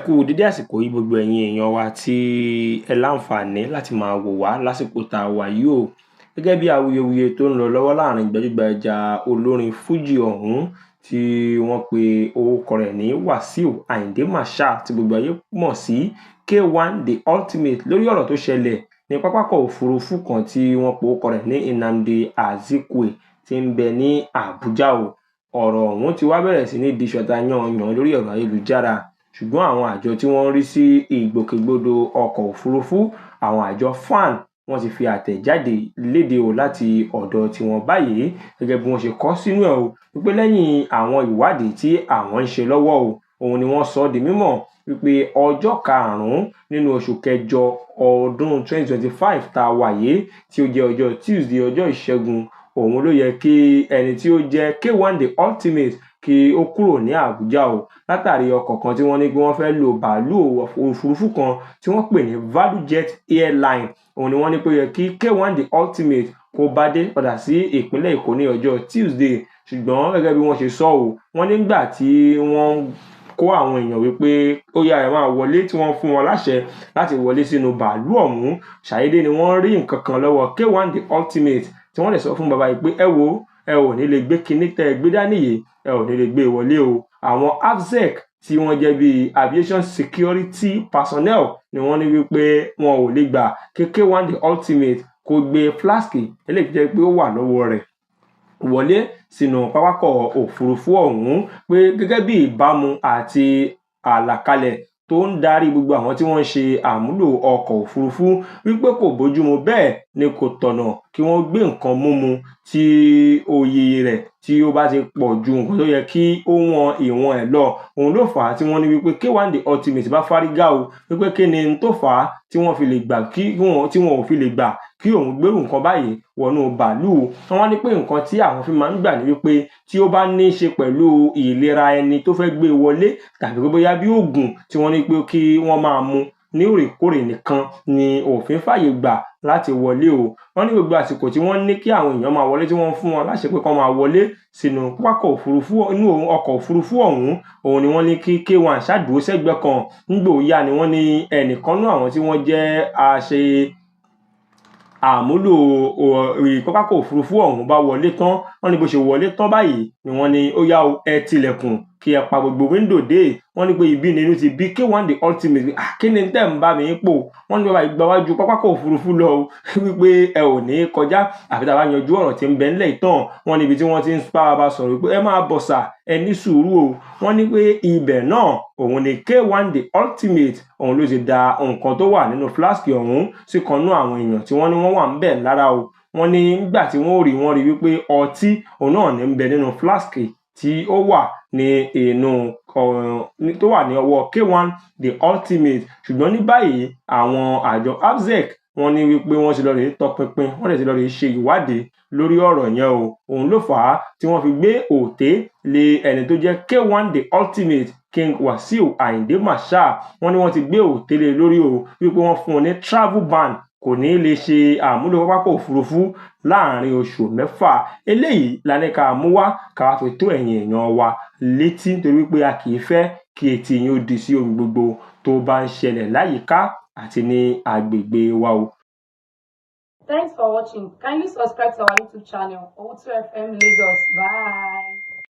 Ẹ kú dédé àsìkò yìí, gbogbo ẹ̀yin èèyàn wa tí ẹ láǹfààní láti máa wò wá lásìkò tá a wà yìí o. Gẹ́gẹ́ bí awuyewuye tó ń lọ lọ́wọ́ láàrin gbajúgbajà olórin fújì ọ̀hún tí wọ́n pe orúkọ rẹ̀ ní Wasiu Ayinde Marshal, tí gbogbo ayé mọ̀ sí K1 The Ultimate, lórí ọ̀rọ̀ tó ṣẹlẹ̀ ní pápákọ̀ òfurufú kan tí wọ́n pe orúkọ rẹ̀ ní Nnamdi Azikiwe tí ń bẹ ní Àbújá o. Ọ̀rọ̀ ọ̀hún ti wá bẹ̀rẹ̀ sí ní di ṣọ̀tá yànyàn lórí ẹ̀rọ ayélujára, ṣùgbọ́n àwọn àjọ tí wọ́n ń rí sí ìgbòkègbodò ọkọ̀ òfurufú, àwọn àjọ FAAN, wọ́n ti fi àtẹ̀jáde léde o láti ọ̀dọ̀ tiwọn báyìí, gẹ́gẹ́ bí wọ́n ṣe kọ sínú ẹ̀ o, wípé lẹ́yìn àwọn ìwádìí tí àwọn ń ṣe lọ́wọ́ o, òun ni wọ́n sọ ọ́ di mímọ̀ wípé ọjọ́ 5 nínú oṣù kẹjọ ọdún 2025 tá a wà yìí, tí ó jẹ́ ọjọ́ Tuesday, ọjọ́ Ìṣẹ́gun, òun ló yẹ kí ẹni tí ó jẹ́ K1 The Ultimate kí ó kúrò ní Àbújá o, látàrí ọkọ̀ kan tí wọ́n ní pé wọ́n fẹ́ lo bàálù òfurufú kan tí wọ́n pè ní ValueJet Airline. Òun ni wọ́n ní pé ó yẹ kí K1 The Ultimate kó bá dé padà sí ìpínlẹ̀ Èkó ní ọjọ́ Tuesday. Ṣùgbọ́n gẹ́gẹ́ bí wọ́n ṣe sọ o, wọ́n nígbà tí wọ́n kó àwọn èèyàn wípé ó yá, ẹ máa wọlé, tí wọ́n fún wọn láṣẹ láti wọlé sínú bàálù ọ̀hún, ṣàdédé ni wọ́n rí nǹkan kan lọ́wọ́ K1 The Ultimate, tí wọ́n lè sọ fún bàbá yìí pé ẹ wo, ẹ ò ní lè gbé kinní tẹ́ ẹ gbé dání yìí, ẹ ò ní lè gbé wọlé o. Àwọn AVSEC tí wọ́n jẹ́ bíi aviation security personnel ni wọ́n ní wípé wọn ò lè gbà kí K1 The Ultimate kó gbé flask eléyìí tó jẹ́ pé ó wà lọ́wọ́ rẹ̀ wọlé sínú pápákọ̀ òfurufú ọ̀hún, pé gẹ́gẹ́ bí ìbámu àti àlàkalẹ̀ tó ń darí gbogbo àwọn tí wọ́n ń ṣe àmúlò ọkọ̀ òfurufú, wípé kò bójúmu, bẹ́ẹ̀ ni kò tọ̀nà kí wọ́n gbé nǹkan múmu tí òye rẹ̀ tí ó bá ti pọ̀ ju nǹkan tó yẹ kí ó wọn ìwọ̀n ẹ̀ lọ. Òun ló fà á tí wọ́n ní wípé K1 The Ultimate bá fárígá o, wípé kí ni tó fà á tí wọ́n fi lè gbà kí wọ́n tí wọn ò fi lè gbà kí òun gbérù nǹkan báyìí wọnú bàálù. Wọ́n wá ní pé nǹkan tí àwọn fi máa ń gbà ní wípé tí ó bá ní í ṣe pẹ̀lú ìlera ẹni tó fẹ́ gbé wọlé, tàbí pé bóyá bí oògùn tí wọ́n ní pé kí wọ́n máa mu ní òrèkóòrè nìkan ni òfin fàyè gbà láti wọlé o. Wọ́n ní gbogbo àsìkò tí wọ́n ní kí àwọn èèyàn máa wọlé, tí wọ́n ń fún wọn láṣẹ pé kí wọ́n máa wọlé sínú pápákọ̀ òfurufú, inú ọkọ̀ òfurufú ọ̀hún, òun ni wọ́n ní kí K1 ṣàdúró sẹ́gbẹ̀ẹ́ kan. Nígbò yá ni wọ́n ní ẹnìkan nú àwọn tí wọ́n jẹ́ àṣẹ àmúlò pápákọ̀ òfurufú ọ̀hún bá wọlé tán. Wọ́n ní bó ṣe wọlé tán báyìí ni wọ́n ní ó yá o, ẹ tilẹ̀kùn, kí ẹ pa gbogbo window dé. Wọ́n ní pé ibi nínú ti bí K1 The Ultimate, kí ni tẹ́ ń bá mi pò? Wọ́n ní bàbá ìgbà wájú pápákọ̀ òfurufú lọ o, wípé ẹ ò ní kọjá àfi tá a bá yanjú ọ̀rọ̀ tí ń bẹ ńlẹ̀ ìtàn. Wọ́n níbi tí wọ́n ti ń bá bàbá sọ̀rọ̀ wípé ẹ máa bọ̀ sà, ẹ ní sùúrù o. Wọ́n ní pé ibẹ̀ náà òun ni K1 The Ultimate òun ló ti da nǹkan tó wà nínú flask ọ̀hún sí kan nú àwọn èèyàn tí wọ́n ní wọ́n wà ń bẹ̀ lára o. Wọ́n ní nígbà tí wọ́n rí, wọ́n rí wípé ọtí òun náà ní ń bẹ nínú flask tí ó wà ní inú tó wà ní ọwọ́ K1 The Ultimate. Ṣùgbọ́n ní báyìí, àwọn àjọ AVSEC, wọ́n ní wípé wọ́n ti lọ rèé tọpinpin, wọ́n dẹ̀ ti lọ rèé ṣe ìwádìí lórí ọ̀rọ̀ yẹn o. Òun ló fà á tí wọ́n fi gbé òté lé ẹni tó jẹ́ K1 The Ultimate, King Wasiu Ayinde Marshal. Wọ́n ní wọ́n ti gbé òté lé lórí o, wípé wọ́n fún un ní travel ban, kò ní lè ṣe àmúlò pápákọ̀ òfurufú láàrin oṣù 6. Eléyìí la ní ká mú wá, ká fi tó ẹ̀yin èèyàn wa létí, nítorí wípé a kì í fẹ́ kí etí yín ó di sí ohun gbogbo tó bá ń ṣẹlẹ̀ láyìíká àti ní agbègbè wa o. Thanks for watching. Kindly subscribe to our YouTube channel, Owutu FM Lagos. Bye.